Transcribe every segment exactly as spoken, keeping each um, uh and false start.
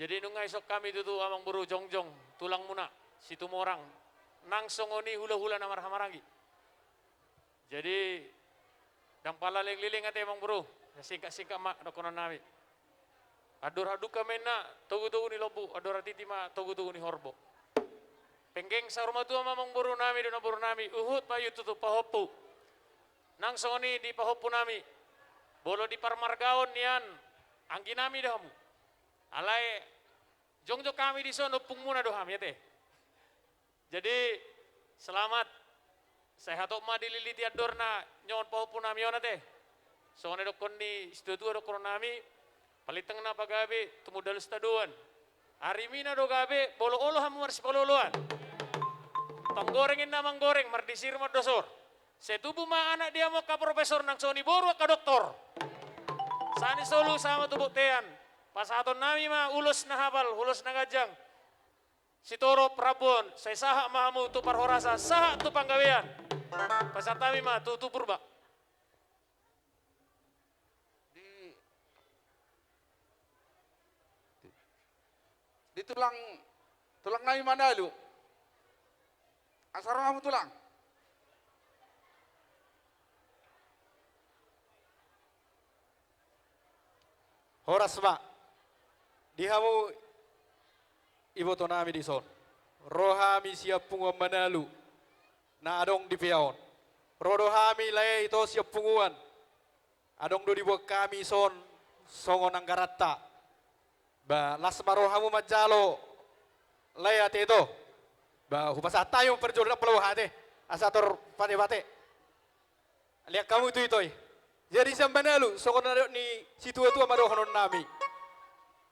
Jadi nunga dison hami tutu amangboru jongjong, tulangmuna, Situmorang, nang songon i hulahula na marhahamaranggi. Jadi, ndang pala leleng-leleng ate amangboru, singkat-singkat ma dohonon nami. Andor hadungka ma inna togu-togu ni lombu, andor hatiti ma togu-togu ni horbo. Penggeng saur matua ma amangboru nami dohot namboru nami, huhut ma i tutu pahompu. Nang songon i di pahompu nami, molo di parmargaon nian, anggi nami do hamu. Alai jongjong hami dison, ompungmuna do hami ate. Jadi, selamat. Sai hatop ma dililiti andorna nian pahompu nami on ate. Songon na didokkon ni situatua dohonon nami, palintang na pagabe tumundalhon sitadoan. Arimina do gabe, molo olo hamu marsipaloloan. Panggoreng inna manggoreng, mardisir mandosor. Sai tubu ma anak di hamu angka profesor, nang songon i boru angka doktor. Sahat ni solu sahat ma tu bontean. Pasahaton nami ma ulos na hapal, ulos na ganjang. Sitorop rambu on, sai sahat ma hamu tu parhorasan, sahat tu panggabean. Pasahat hami ma tu, tu Purba. Di, di tulang, tulang nami Manalu. Asa ro hamu tulang. Horas ma. Di hamu iboto nami dison. Ro hami sian punguan Manalu na adong di pea on. Ro do hami lae ito sian punguan. Adong do diboan hami dison songon anggaranta. Ba las ma ro hamu manjalo lae ate ito. Ba hupasahat hami ma parjolo, ndang pola boha ate. Asa tor pate-pate. Lean hamu tu ito i. Jadi sian Manalu, songon na didok ni situatua ma dohonon nami.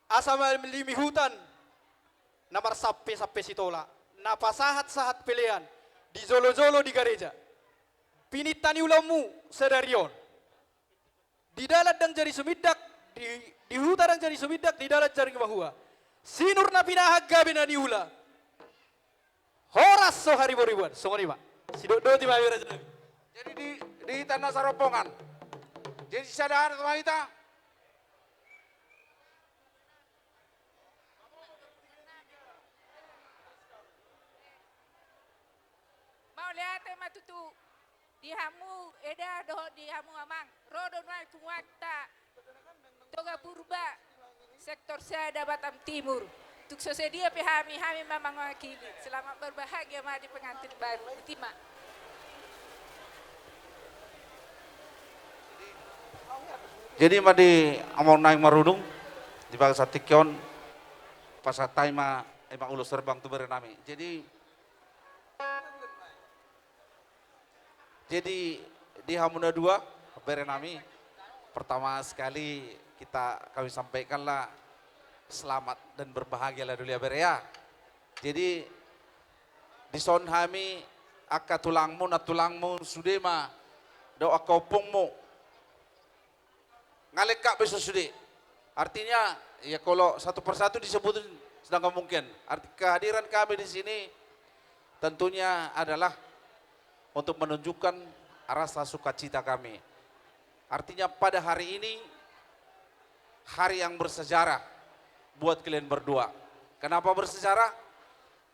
Asa malimi hutan na marsampe-sampe sitola, na pasahat-sahat pelean, di jolo-jolo di gareja. Pininta ni ulaonmu sadari on. Di dalan ndang jadi sumindak, di, di huta ndang jadi sumindak, di dalan jadi mahua. Sinur na pinahan gabe na niula. Horas so haribo-riboan, songon i ma. Sidok doti ma bere. Jadi di, di hita na sarombongan. Jadi sada adat ma hita. Mauliate ma tutu. Di hamu eda dohot di hamu amang, ro do nuaeng punguanta Toga Purba, sektor sada Batam Timur. Tung so sadia pe hami, hami ma mangwakili. Selamat berbahagia ma di pengantin baru. Boti ma. Jadi ma di amang naeng marudung di bagasan tingki on, pasahat hami ma, eh, ma ulos herbang tu bere nami. Jadi Jadi, di hamu na dua, bere nami, pertama sekali kita, kami sampaikanlah selamat dan berbahagialah dulu ya, bere ya. Jadi, dison hami angka tulangmu, nantulangmu sude ma, dohot angka ompungmu. Nga lengkap be so sude. Artinya, ya kalau satu persatu disebutin, sedang nggak mungkin. Arti, kehadiran kami di sini tentunya adalah untuk menunjukkan rasa sukacita kami. Artinya pada hari ini, hari yang bersejarah buat kalian berdua. Kenapa bersejarah?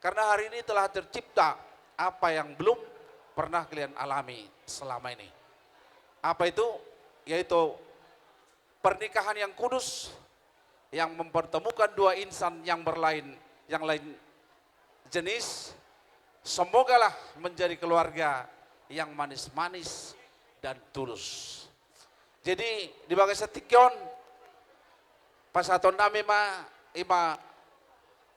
Karena hari ini telah tercipta apa yang belum pernah kalian alami selama ini. Apa itu? Yaitu pernikahan yang kudus, yang mempertemukan dua insan yang berlain, yang lain jenis. Semogalah menjadi keluarga yang manis-manis dan tulus. Jadi, di bagasan tingki on, pasahaton nami ma, i ma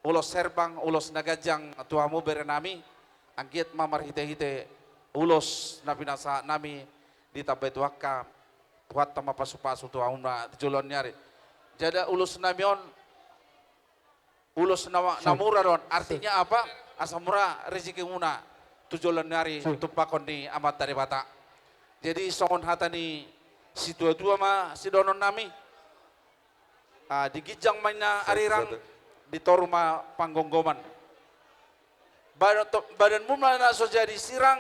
ulos herbang, ulos na ganjang tu hamu bere nami, anggiat ma marhite-hite ulos na pinasahat nami, ditambai Tuhanta, Tuhanta ma pasu-pasu tu hamuna di joloan ni ari. Jala ulos nami on, ulos na, na mura do on. Artinya apa? Asa mura rezekimuna tu joloan ni ari, tumpahon ni Amanta Debata. Jadi songon hata ni situa-tua ma sidohonon nami. Ah, di ginjang ma inna arirang, di toru ma panggomgoman. Badan to-, badanmu ma na so jadi sirang,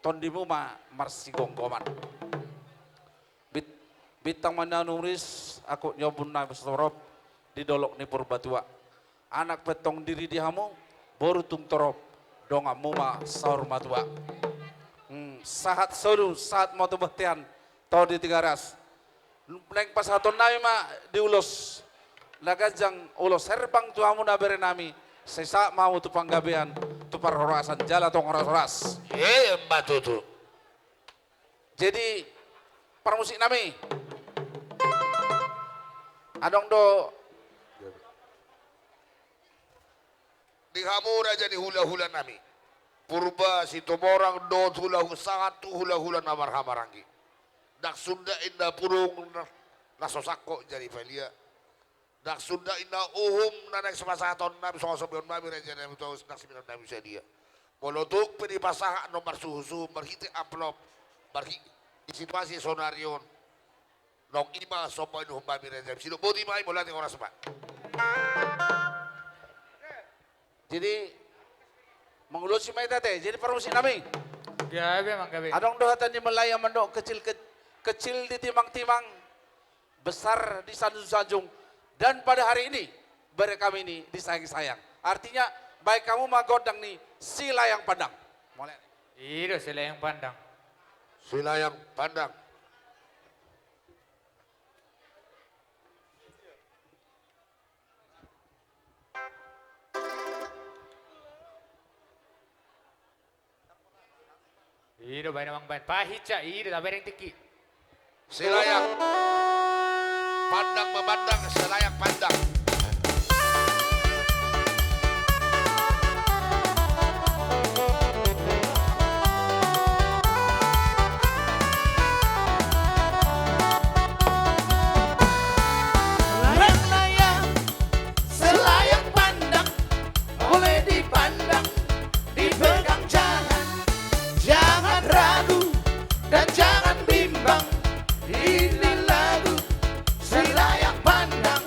tondimu ma marsigomgoman. Bit-, bintang ma na nuris, angkup ni ombun na so torop, di dolok ni Purbatua. Anak pe tong diri di hamu, boru tung torop, donganmu ma saur matua. Hmm, sahat solu, sahat ma tu bontean, Todi Tigaras. Naeng pasahatonnami ma di ulos na ganjang, ulos herbang tu hamu na berenami, sai sahat ma hamu tu panggabean, tu parhorasan jala tong horas-horas. Emma tutu. Jadi, parmusiknami, adong do di hamu raja ni hula-hulanami, Purba Situmorang dohot hula-hula, sahat tu hula-hula na marhahamaranggi. Ndang suda inna pudung na, na so sangkot jadi palia. Ndang suda inna uhum na naeng sipasahatonnami, songon so beonnami rajanami tu ahu, ndang siminononnami sadia. Molo tung pe dipasahat annon marsuhu-suhu marhite amplop, marhi-, di situasi sonari on, nunga i ma somba ni uhumnami rajanami. Sidok boti ma i, molo ate horas ma. Jadi, mangulosi ma hita ate. Jadi, parmusiknami. Gabe, manggabe. Adong do hata ni Malayu mandok kecil ke-, kecil ditimang-timang, besar disanjung-sanjung, dan pada hari ini, bere kami ini disayang-sayang. Artinya, baen hamu ma gondang ni Silayang Pandang. Mauliate. I do Silayang Pandang. Silayang Pandang. I do baen, amang, baen. Pahinsa, i do, tabereng tingki. Silayang Pandang memandang, Silayang Pandang. Layang-layang, Silayang Pandang, boleh dipandang, dipegang jangan, jangan ragu dan jangan bimbang. Ini lagu Silayang Pandang.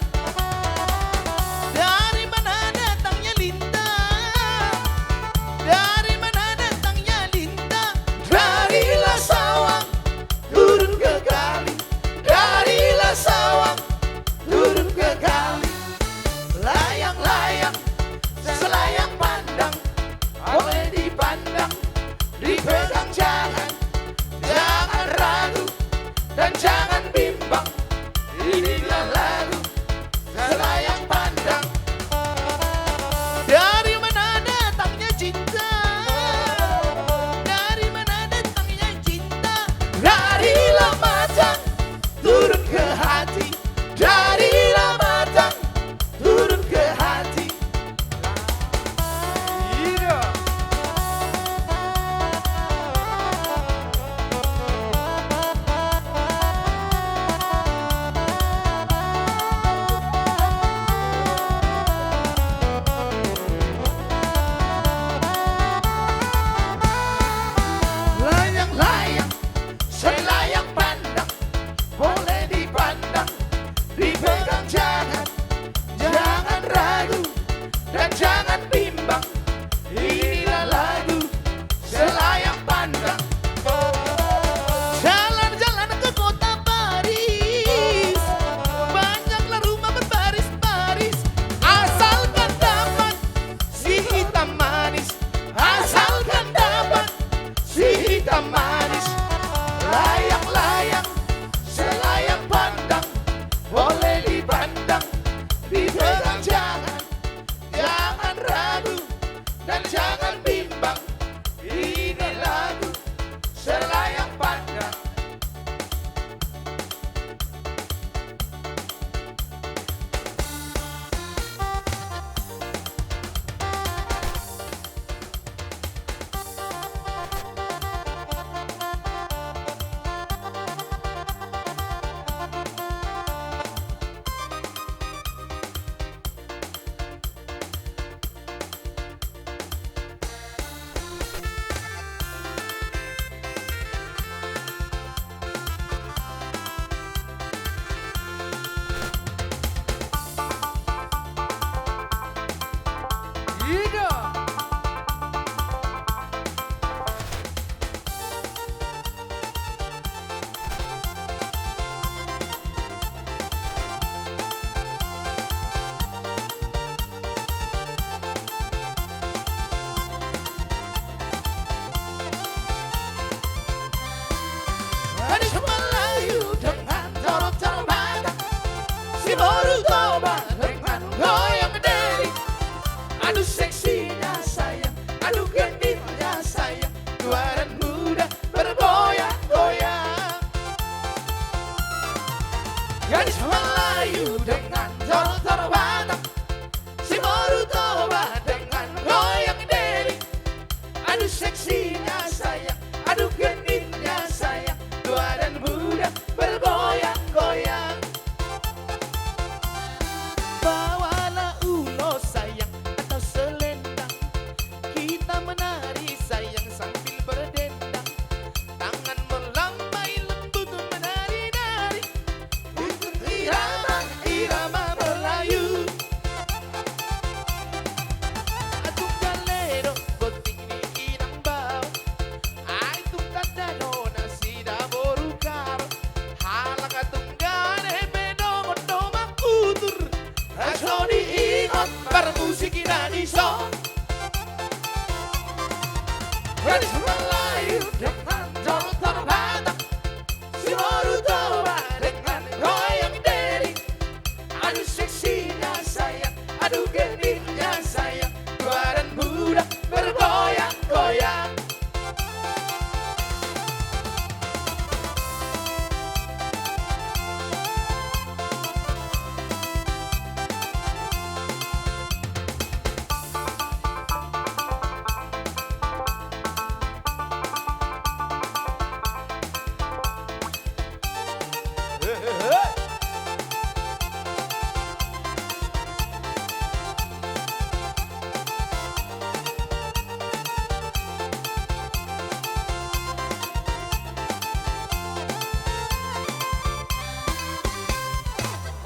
Ison. Gadis Melayu dengan jontor Batak, si Boru Toba dengan goyang dering. Aduh seksinya sayang, aduh genitnya sayang, dua dan budak bergoyang-goyang.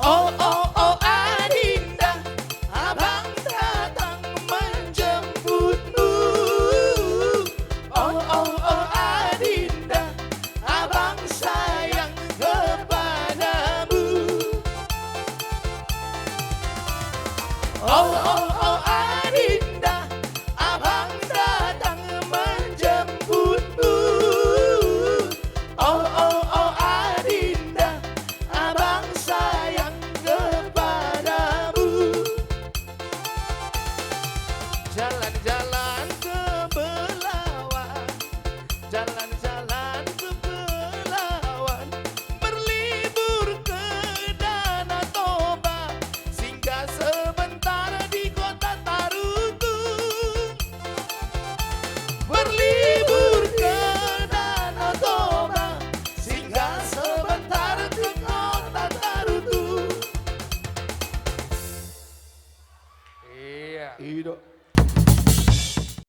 Oh, oh, oh, Adinda, abang datang menjemputmu. Oh, oh, oh, Adinda, abang sayang kepadamu. Oh, oh, oh, Adinda, abang datang menjemputmu. Oh, oh, oh, Adinda, abang sayang kepadamu. Jalan-jalan ke Belawan, jalan-jalan ke Belawan, berlibur ke Danau Toba, singgah sebentar di kota Tarutung. Berlibur ke Danau Toba, singgah sebentar di kota Tarutung. Iya. I do.